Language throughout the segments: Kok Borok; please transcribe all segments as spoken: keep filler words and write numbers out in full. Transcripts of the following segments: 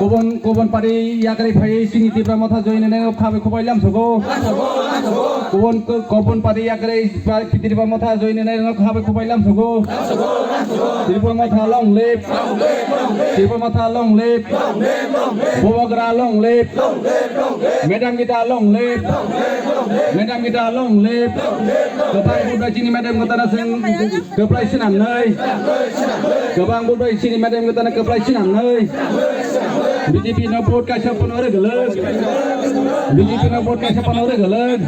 Kubun, kubun party yakarwi phaiwi chini Tipra Motha join ni nai khabai khubai lamsogo. Kubun, kubun party yakarwi Tipra Motha join ni nai khabai khubai lamsogo. Tipra Motha long live. Tipra Motha long live. Bubagra long live. Madam Gita long live. Madam Gita long live. Kwthai bubai chini Madam Gita na seng. Kwplai swnamnai. Kwbang bubai chini madam kwtana kwplai swnamnai. B J P no vote kaisa phano rwgwlwk. B J P no vote kaisa phano rwgwlwk.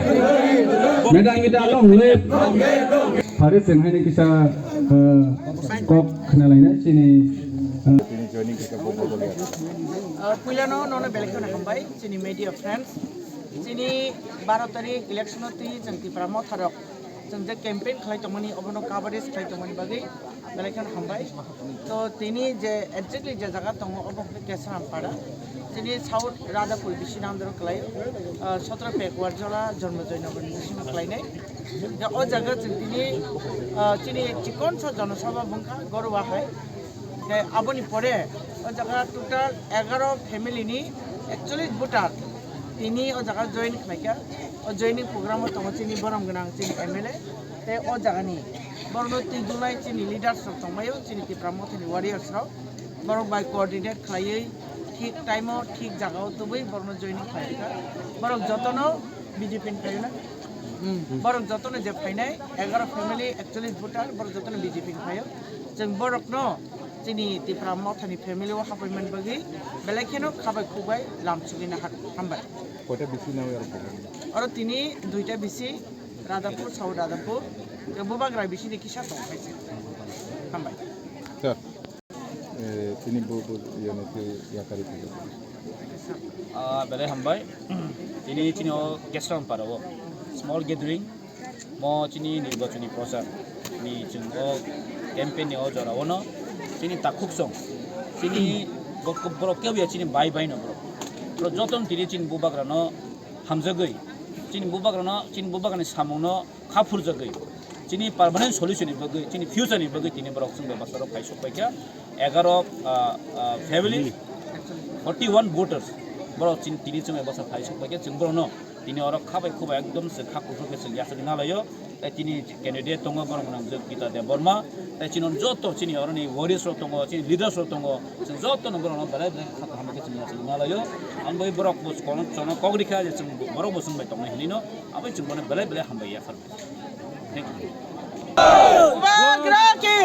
Madam Gita long live. Pare chwng haino kisa, uh, kok khna laina chini, uh, Uh, puilano nono belai kheno hambai chini media friends. Chini baro tarik election o twi chwng Tipra Motha rok chwng je campaign khlai tongmani, obono coverage khlai tongmani bagwi belai kheno hambai. To tini je exactly je jaga tongo, obo hwnkhe Kesram Para. Chini South Radhapur bisi nandro khlai, ah, sotro pek Warjola Jormo Joynagar ni bisingo khlainai. Je o jaga chwng tini, ah, chini chikonsa jonosabha bwngkha Gorwa hai. Tei aboni pore o jaga total egaro family ni ekchollish voter tini o jaga join khlaikha. O joining program o tongo chini borom gwnang chini M L A. Tei o jaga ni borokno twi dunai chini leaders rok tongbaio, chini Tipra Motha ni warriors rok. Borok bai coordinate khlaiwi thik time o thik jaga o tubui borokno joining khlaikha. Borok jotono B J P ni phaio na? Hmm. Borok jotono je phainai egaro family ekchollish voter, borok jotono B J P ni phaio. Chwng borokno chini Tipra Mothani family o hapai man bagwi belai kheno khabai khukbai lamsugwi nahar hambai. Koita bisi nang oro program? Oro tini duita bisi, Radhapur, South Radhapur, tei Bubagra bisi ni kisa tong khaise. Hambai. Sir, eh, tini bo, bo, yani ke yakari phaiyo. Ah, belai hambai. Tini chini o Kesram Para o small gathering. Mo chini nirbachoni prochar ni chwng o campaign ni o jora o no chini takhuk song chini bo-, borok kebo ya chini bai bai no borok. Borok joto no tini chini Bubagra no hamjagwi, chini Bubagra no, chini Bubagra ni samung no kha phurjagwi, chini permanent solution ni bagwi, chini future ni bagwi tini borok chwng bebasta rok phai sok paikha. Egaro, ah, ah, family, forty one voters. Borok chini tini chwng bebasta phai sok paikha, chwng borok no tini oro kha bai khubai ekdom se kha kuphur khe chwng yachagwi nalaio. Tei tini candidate tongo, borok nang Gita Debbarma. Tei chini joto chini oroni warriors rok tongo, chini leaders rok tongo. Chwng joto no borok no belai belai kha kaham khe chwng yachagwi nalaio. Ang bai borok bo kono chono kok rikha je chwng borok bo chwng bai tongnai hinwi no. Abo chwng bono belai belai hambai yaphar. Thank you. Bubagra ki!